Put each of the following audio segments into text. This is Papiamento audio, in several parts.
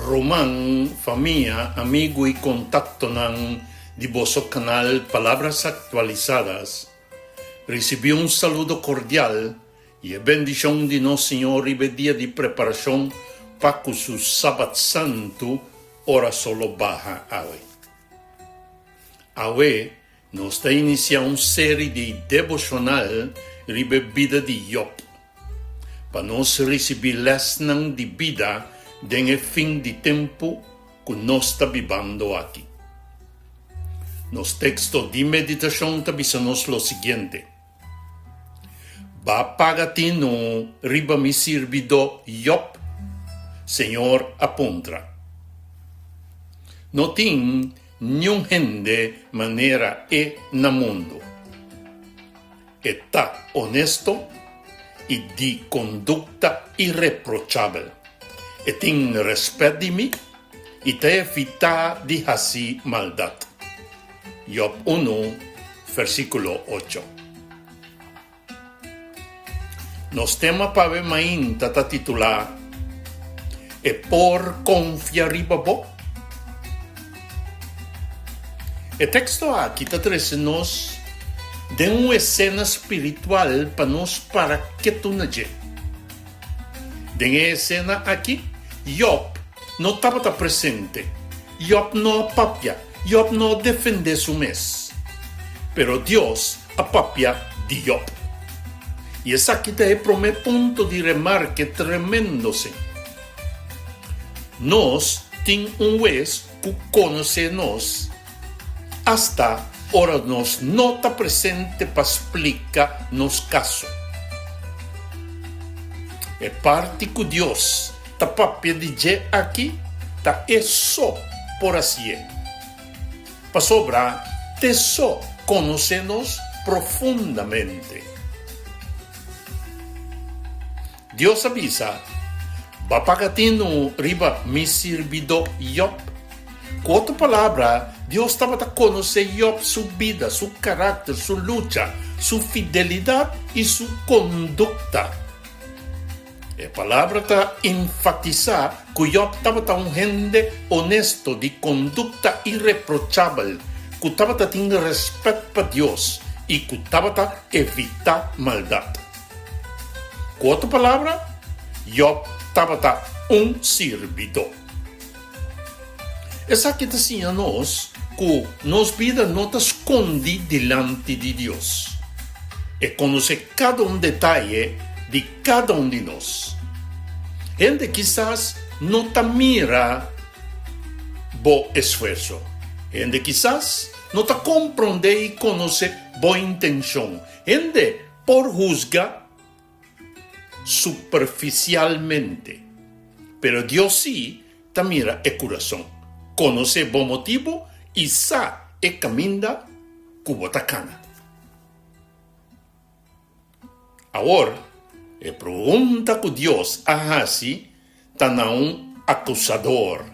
Ruman, famia, amigu i kontaktonan di boso kanal Palabras Actualizadas, risibí un saludo kordial i e bendishon di nos Señor riba e dia di preparashon pa ku su Sabat Santu ora solo baha awe. Awe nos ta inisiá un seri di deboshonal riba e bida di Job. Pa nos risibí lèsnan di bida den e fin di tempu ku nos ta bibando aki. Nos teksto di meditashon ta bisa nos lo siguiente, Ba paga tinu riba mi sirbidó Job? Señor a puntra. No tin niun hende manera e na mundu. E ta onesto i di kondukta ireprochabel. E tin rèspèt di mi i ta evitá di hasi maldat. Job unu, versíkulo ocho. Nos tema pa awe mainta ta titulá E por konfia riba bo? E teksto aki ta trese nos den un esena spiritual pa nos para ketu na dje. Den e esena aki, Job no tabata presente, Job no a papia, Job no a defendé su mes. Pero Dios a papia di Job. I esaki ta e promé punto di remarke tremendo sin. Nos tin un wes ku konosé nos asta ora nos no ta presente pa splika nos kaso. E parti ku Dios ta papia di dje aki ta e so por hasié. Pasobra t'e so konosé nos profundamente. Dios a bisa, Ba paga tinu riba mi sirbidó Job. Ku otro palabra, Dios tabata konosé Job su bida, su karakter, su lucha, su fidelidat i su kondukta. E palabra ta enfatisá ku Job tabata un hende onesto, di kondukta ireprochabel, ku tabata tin rèspèt pa Dios i ku tabata evitá maldat. Ku otro palabra, Job tabata un sirbidó. Esaki ta siña nos ku nos bida no ta skondí dilanti di Dios. E konosé kada un detaye di kada un di nos. Hende kisas no ta mira bo esfuerso. Hende kisas no ta komprondé i konosé bo intenshon. Hende por husga superficialmente, pero Dios sí ta mira e curason, conoce bo motibo y sa e caminda cu bo ta cana. Awor, e pregunta cu Dios a haci ta na un acusador.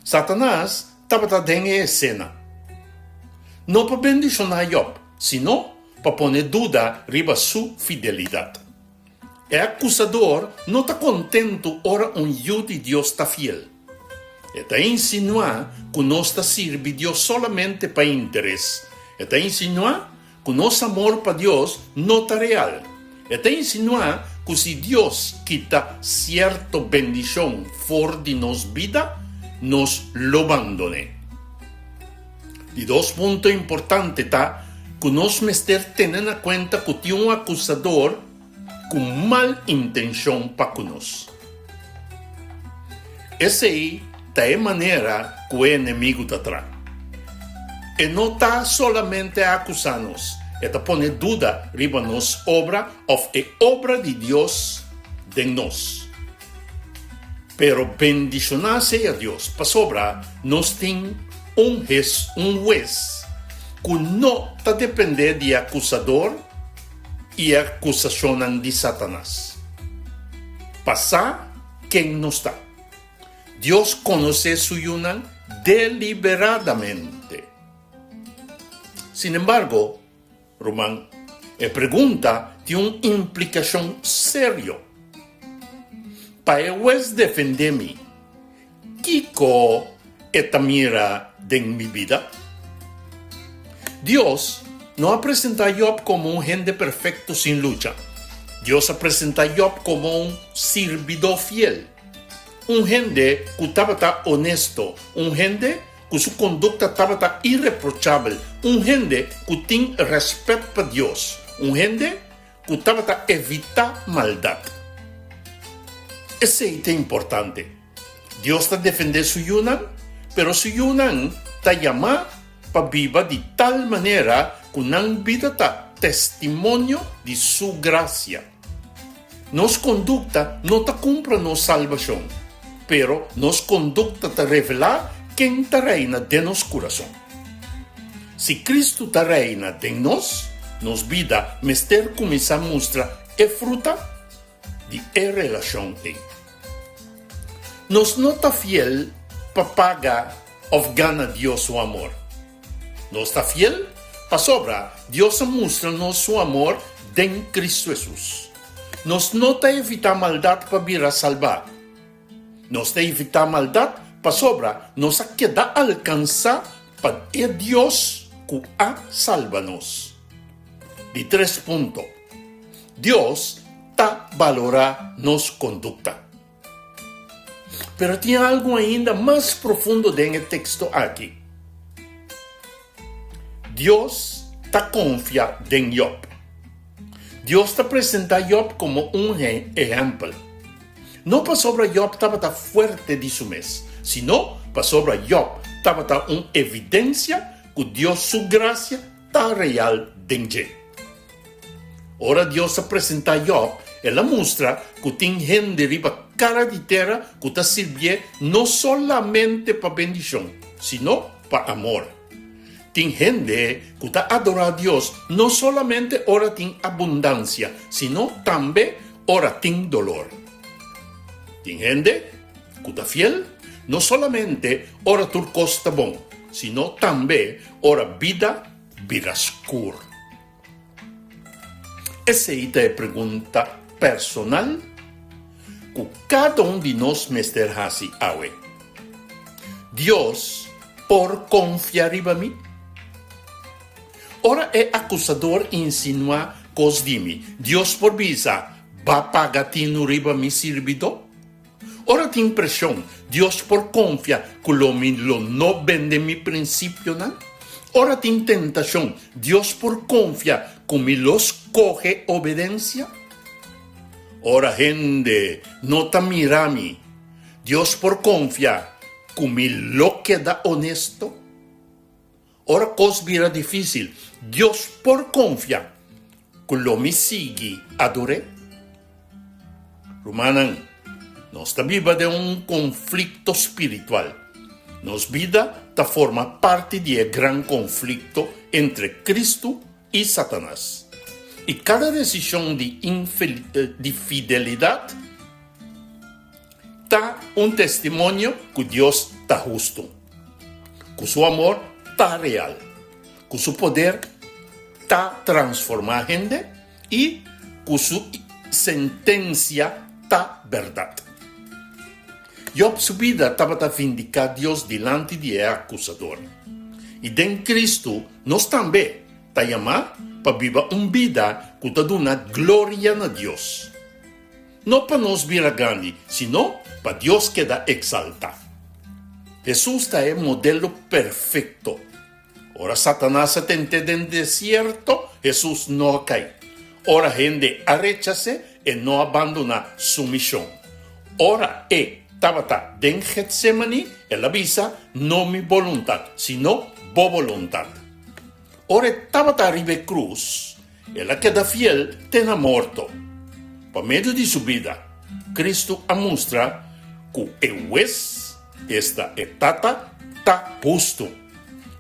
Satanas tabata den e esena, no pa bendiciona Job, sino pa pone duda riba su fidelidat. E acusador no ta contentu ora un yu di Dios ta fiel. E ta insinua cu nos ta sirbi Dios solamente pa interes. E ta insinua Ku nos amor pa Dios no ta real. E ta insinuá ku si Dios kita sierto bendishon for di nos bida, nos lo bandon'é. Di dos punto importante ta ku nos mester tene na kuenta ku tin un akusador ku mal intenshon pa ku nos. Esei ta e manera ku e enemigu ta tra. E no ta solamente akusá nos, e ta pone duda riba nos obra òf e obra di Dios den nos. Pero bendishoná sea Dios pasobra nos tin un hes, un hues ku no ta dependé di e akusador i e akusashonnan di Satanas. Pa sa ken nos ta. Dios konosé su yunan deliberadamente. Sinembargo, ruman, e pregunta tin un implikashon serio. Pa e hues defendé mi. Kiko e ta mira den mi bida? Dios no a presentá Yòb komo un hende perfekto sin lucha. Dios a presentá Yòb komo un sirbidó fiel, un hende ku tabata onesto, un hende ku su kondukta tabata ireprochabel, un hende ku tin rèspèt pa Dios, un hende ku tabata evitá maldat. Esei ta importante. Dios ta defendé su yunan, pero su yunan ta yamá pa biba di tal manera ku nan bida ta testimonio di su grasia. Nos kondukta no ta kumpra nos salbashon, pero nos kondukta ta revelá ken ta reina den nos kurason. Si Kristu ta reina den nos, nos bida mester kuminsá mustra e fruta di e relashon ei. Nos no ta fiel pa paga òf gana Dios su amor. Nos ta fiel pasobra Dios a mustra nos su amor den Kristu Hesus. Nos no ta evitá maldat pa bira salbá. Nos ta evitá maldat pasobra nos a keda alkansá pa e Dios ku a salba nos. Di tres punto, Dios ta balorá nos kondukta. Pero tin algu ainda mas profundo den e teksto aki. Dios ta konfia den Yòb. Dios ta presentá Yòb komo un ehèmpel. No pasobra Yòb tabata fuerte di su mes, sino pasobra Yòb tabata un evidensia ku Dios su grasia ta real den dje. Ora Dios a presentá Yòb, el a mustra ku tin hende riba kara di tera ku ta sirbié no solamente pa bendishon, sino pa amor. Tin hende ku ta adorá Dios no solamente ora tin abundansia, sino tambe ora tin dolor. Tin hende ku ta fiel no solamente ora tur kos ta bon, sino tambe ora bida bira skur. Esei ta e pregunta personal ku kada un di nos mester hasi awe. Dios por konfia riba mi? Ora e akusador insinuá kos di mi, Dios por bisa, Ba paga tinu riba mi sirbidó? Ora tin preshon, Dios por konfia ku lo mi lo no bende mi prinsipionan? Ora tin tentashon, Dios por konfia ku mi lo skohe obedensia? Ora hende no ta mira mi, Dios por konfia ku mi lo keda onesto? Ora kos bira difísil, Dios por konfia ku lo mi sigui ador'é? Rumannan, nos ta biba den un konflikto spiritual. Nos bida ta forma parti di e gran konflikto entre Kristu i Satanas. I kada desishon di di fidelidat ta un testimonio ku Dios ta hustu, ku su amor ta real, ku su poder ta transformá hende i ku su sentensia ta bèrdat. Yòb su bida tabata vindiká Dios dilanti di e akusador. I den Kristu nos tambe ta yamá pa biba un bida ku ta duna gloria na Dios. No pa nos bira grandi, sino pa Dios keda eksaltá. Hesus ta e modelo perfekto. Ora Satanas a tent'é den desierto, Hesus no a kai. Ora hende a rechas'é, e no a bandoná su mishon. Ora e tabata den Getsémani, el a bisa, No mi boluntat, sino bo boluntat. Ora e tabata riba e krus, El a keda fiel te na morto. Pa medio di su bida, Kristu a mustra ku e Hues, esta e Tata, ta hustu,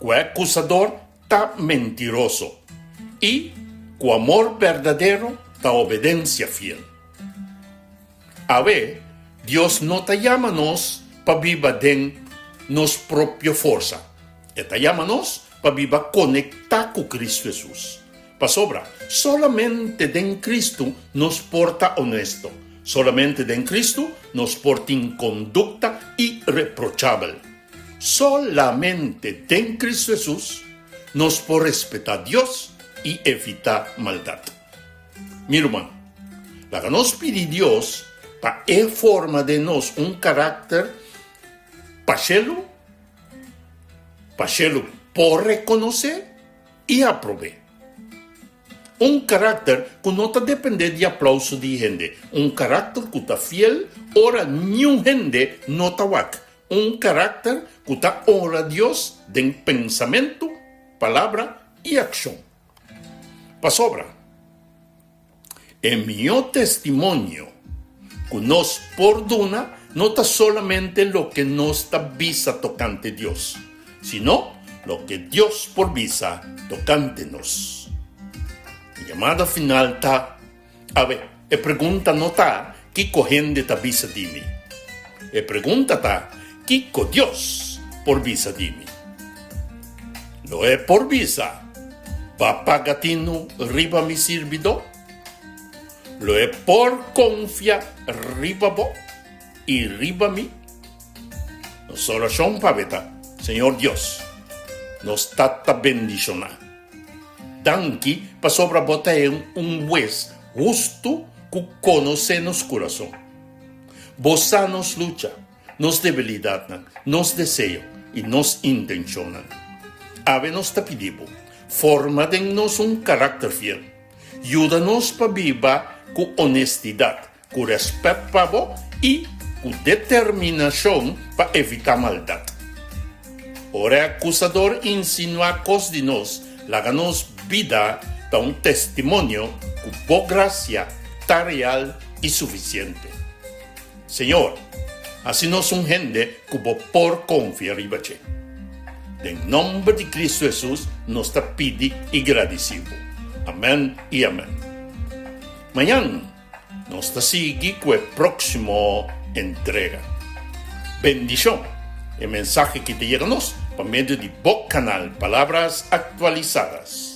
ku e akusador ta mentiroso i ku amor berdadero ta obedensia fiel. Awe, Dios no ta yama nos pa biba den nos propio forsa. E ta yama nos pa biba konektá ku Kristu Hesus. Pasobra, solamente den Kristu nos por ta onesto. Solamente den Kristu nos por tin kondukta ireprochabel. Solamente den Kristu Hesus nos por respetá Dios i evitá maldat. Mi ruman, laga nos pidi Dios pa e forma den nos un karakter pa shelu, pa shelu por rekonosé i aprob'é. Un karakter ku no ta dependé di aplauso di hende, un karakter ku ta fiel ora niun hende no ta wak, un karakter ku ta honra Dios den pensamentu, palabra i akshon. Pasobra, e mihó testimonio ku nos por duna no ta solamente loke nos ta bisa tokante Dios, sino loke Dios por bisa tokante nos. E yamada final ta, Awe, e pregunta no ta kiko hende ta bisa di mi. E pregunta ta kiko Dios por bisa di mi. Lo e por bisa, Ba paga tinu riba mi sirbidó? Lo e por konfia riba bo i riba mi? Nos orashon pabia ta, Señor Dios, nos Tata bendishoná. Danki pasobra bo ta e un Hues hustu ku konosé nos kurason. Bo sa nos lucha, nos debilidatnan, nos deseo i nos intenshonnan. Awe nos ta pidi bo, forma den nos un karakter fiel. Yuda nos pa biba ku onestidat, ku rèspèt pa bo i ku determinashon pa evitá maldat. Ora e akusador insinuá kos di nos, laga nos bida ta un testimonio ku bo grasia ta real i sufisiente. Señor, hasi nos un hende ku bo por konfia riba dje. Den nòmber di Kristu Hesus nos ta pidi i gradisí bo. Amèn i amèn. Mañan nos ta sigui ku e próksimo entrega. Bendishon! E mensahe ki ta yega nos pa medio di bo kanal Palabras Actualizadas.